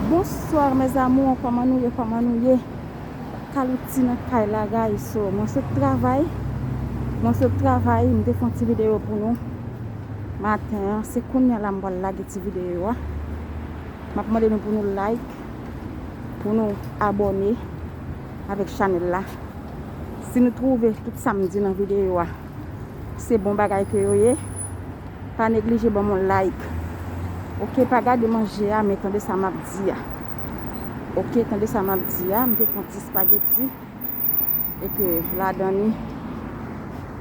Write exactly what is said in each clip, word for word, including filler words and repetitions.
Bonsoir mes amours, kòman nou ye, kòman nou ye? Kalouti nan kay la, guys. So, mwen sot travay, mwen sot travay, m te fè yon ti videyo pou nou maten an. Se kounye a la m pral lage ti videyo a. M ap mande nou pou nou like, pou nou abòne avèk chanèl la. Si nou twouve tout sa m di nan videyo a se bon bagay ke yo ye, pa neglije ban m yon like. Oke, pa gade manje a, men tande sa m ap di a. Oke, tande sa m ap di a. M te fè yon ti espageti e ke ladan li,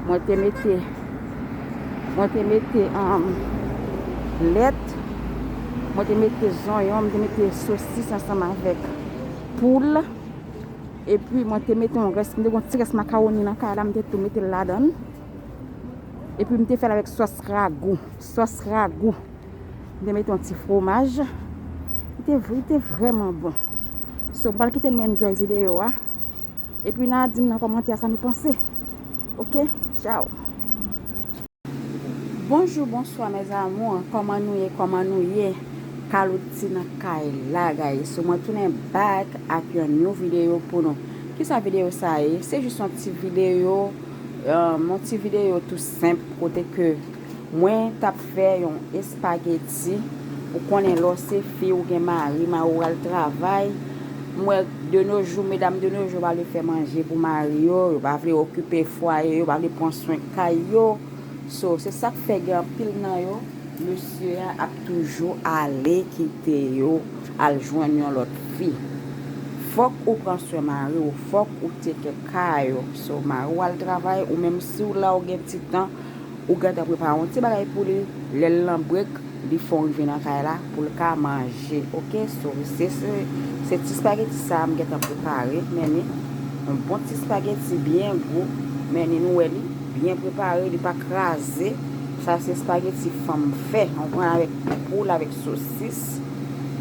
mwen te mete, mwen te mete um, lèt, mwen te mete zonyon, mwen te mete sosis ansanm avèk poul. Epi mwen te mete yon rès, mwen te gen yon ti rès makawoni nan kay la, mwen te tou mete l ladan l. Epi mwen te fè l avèk sòs ragou, sòs ragou. Mwen te mete yon ti fwomaj. Li te, li te vrèman bon. So, m pral kite nou enjoy videyo a. Epi n a di m nan kòmantè a sa nou panse. Oke? Tchao. Bonjou, bonswa mes amours, kòman nou ye, kòman nou ye? Kalouti nan kay la, guys. So, mwen tounen back ak yon new videyo pou nou. Kisa videyo sa ye? Se jis yon ti videyo, um, yon ti videyo tou senp kote ke mwen t ap fè yon espageti. Ou konnen lè w se fi, ou gen mari, mari w al travay. M wè de nos jours, medam de nos jours pa vle fè manje pou mari yo, yo pa vle okipe fwaye yo, pa vle pran swen kay yo. So, se sa k fè gen anpil nan yo, mesye a ap toujou ale kite yo, al jwenn yon lòt fi. Fòk ou pran swen mari w, fòk ou take care yo. So, mari w al travay, ou menm si w la ou gen ti tan, ou gentan prepare yon ti bagay pou li, lè l nan break, li fè w rive nan kay la pou l ka manje. Oke, so, se, se, se ti espageti sa a m gentan prepare, men ni yon bon ti espageti byen gou, men ni nou wè li byen prepare, li pa kraze. Sa se espageti fanm fè, ou konprann, avèk poul, avèk sosis.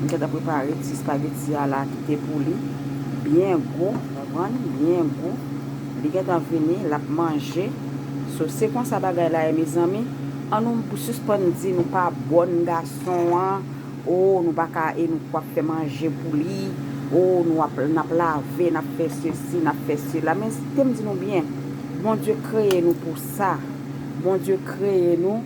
M gentan prepare ti espageti a la, kite pou li byen gou, ou konprann, byen gou. Li gentan vini, l ap manje. So, se konsa bagay la ye, mezanmi. An nou sispann di nou pa bòn gason an. O, nou pa ka, e nou p ap fè manje pou li. O, nou ap, n ap lave, n ap fè sesi, n ap fè sela. Men te m di nou byen, Bondye kreye nou pou sa. Bondye kreye nou,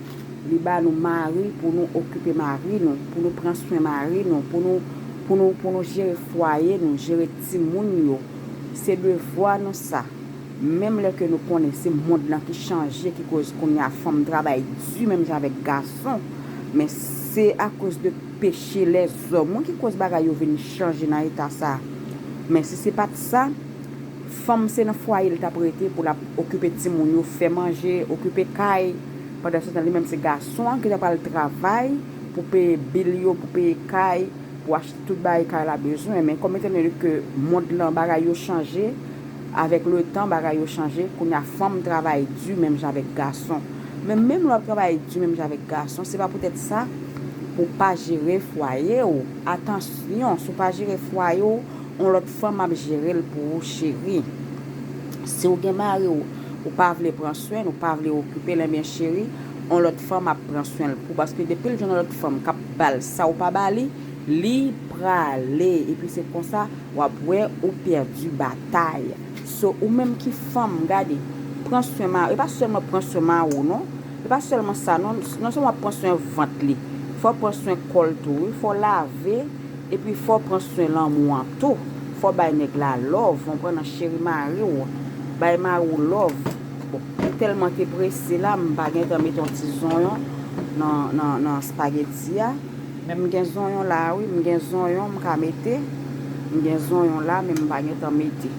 li ba nou mari pou nou okipe mari nou, pou nou pran swen mari nou, pou nou, pou nou, pou nou jere fwaye nou, jere timoun yo. Se devwa nou sa. Menm lè ke nou konnen se mond lan ki chanje, ki koz kounye a fanm travay di menm jan avèk gason, men se akoz de peche lèzòm wi ki koz bagay yo vin chanje nan eta sa. Men si se pa t sa, fanm se nan fwaye l t ap rete pou l ap okipe timoun yo, fè manje, okipe kay. Pandansetan, li menm se gason an ki ta pral travay pou peye bil yo, pou peye kay, pou achte tout bagay kay la bezwen. Men kòm etandone ke mond lan bagay yo chanje, avèk letan bagay yo chanje, kounye a fanm travay di menm jan avèk gason. Men menm lè w ap travay di menm jan avèk gason, se pa poutèt sa pou w pa jere fwaye w. Atansyon, si w pa jere fwaye w, yon lòt fanm ap jere l pou ou, cheri. Si w gen mari w, ou pa vle pran swen l, ou pa vle okipe l, enben cheri, yon lòt fanm ap pran swen l pou ou, paske depi l jwenn yon lòt fanm k ap ba l sa ou pa ba li, li prale. Epi se konsa w ap wè ou pèdi batay. So, ou menm ki fanm, gade, pran swen mari, e pa sèlman pran swen mari w non. E pa sèlman sa non, non sèlman w ap pran swen vant li, fò w pran swen kò l tou wi, fò w lave, epi fò w pran swen lanmou an tou. Fò w bay nèg la love, ou konprann, cheri mari w, bay mari w love. Bon, m tèlman te prese la, m pa gentan mete yon ti zonyon nan, nan, nan espageti a. Men m gen zonyon la wi, m gen zonyon m ka mete. M gen zonyon la, men m pa gentan mete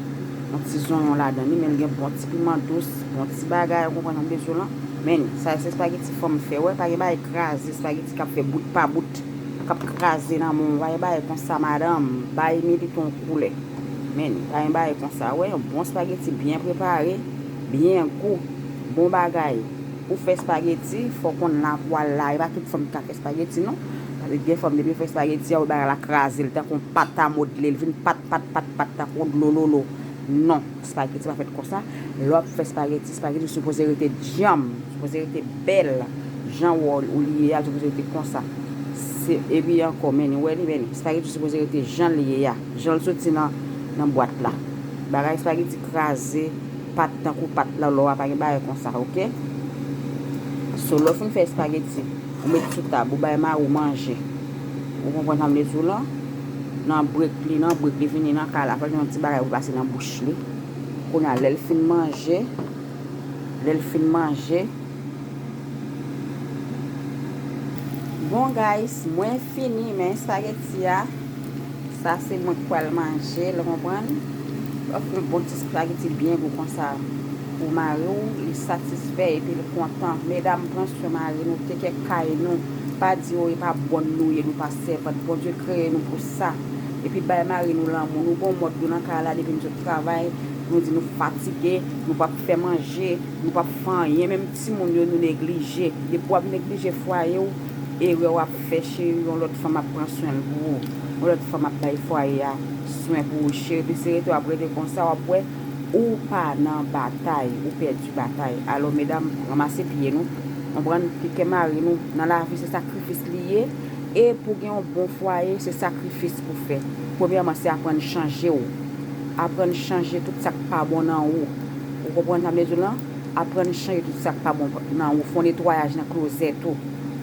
yon ti zonyon ladan li, men l gen bon ti piman dous, bon ti bagay, ou konprann, nan bezwen lan. Men sa se espageti fanm fè, wè, pa gen bagay kraze, espageti k ap fè bout pa bout, k ap kraze nan men w, pa gen bagay konsa, madanm, bay milite yon koulè. Men pa gen bagay konsa, wè, yon bon espageti byen prepare, byen gou, bon bagay. Pou fè espageti, fò w konn lapwal la. E pa tout fanm ki ka fè espageti, non. Paske gen fanm, depi yo fè espageti a, yo bagay la kraze l tankou yon pat a modle. L vin pat, pat, pat, pat, tankou yon dlo lolo. Non, espageti pa fèt konsa. Lè w ap fè espageti, espageti sipoze rete djanm, sipoze rete bèl. Jan w wè w li ye a, sipoze rete konsa. Se, epi ankò, men ni, wè li, men ni. Espageti sipoze rete jan l ye a, jan l soti nan, nan bwat la. Bagay espageti kraze, pat tankou pat lòlò a, pa gen bagay konsa, oke? So, lè w fin fè espageti, ou met sou tab, ou bay mari w manje. Ou konprann sa m vle di w lan? Nan brek li, nan brek li vini nan kay la, fè l gen yon ti bagay pou pase nan bouch li. Kounye a, lè l fin manje, lè l fin manje, Bon guys, mwen fini, men espageti a, sa se mwen k pral manje l, ou konprann? Ofri yon bon ti espageti byen gou konsa pou mari w, li satisfè epi l kontan. Medam, pran swen mari nou, teke kay nou, pa di o e pa bòn nou ye, nou pa sèvant. Bondye kreye nou pou sa. Epi bay mari nou lanmou, nou gon mòd nou nan kay la depi nou sot travay, nou di nou fatige, nou p ap fè manje, nou p ap fè anyen, menm timoun yo nou neglije. Depi w ap neglije fwaye w, erè w ap fè cheri, yon lòt fanm ap pran swen l pou ou. Yon lòt fanm ap bay fwaye a swen pou ou cheri. Epi se rete w ap rete konsa, w ap wè ou pa nan batay, ou pèdi batay. Alò medam, ranmase pye nou, konprann, teke mari nou. Nan lavi se sakrifis li ye. E pou gen yon bon fwaye, se sakrifis pou fè. Premyèman, se aprann chanje w. Aprann chanje tout sa k pa bon nan ou. Ou konprann sa m vle di w lan? Aprann chanje tout sa k pa bon nan ou. Fè yon netwayaj nan klozèt ou.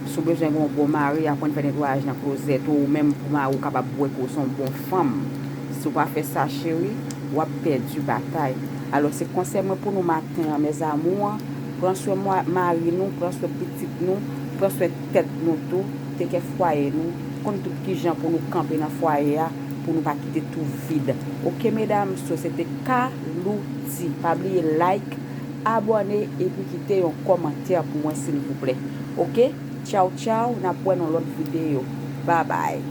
Si w bezwen gen yon bon mari, aprann fè netwayaj nan klozèt ou, ou menm pou mari w kapab wè ke w se yon bon fanm. Si w pa fè sa, cheri, w ap pèdi batay. Alò, se konsèy mwen pou nou maten an, mes amours. Pran swen mwa-, mari nou, pran swen pitit nou, pran swen tèt nou tou, teke fwaye nou, konn tout kijan pou nou kanpe nan fwaye a, pou nou pa kite tou vid. Oke, medam, so se te Kalouti. Pa bliye like, abòne, epi kite yon kòmantè pou mwen, silvouplè. Oke? Tchaw, tchaw, n ap wè nan lòt videyo. Babay.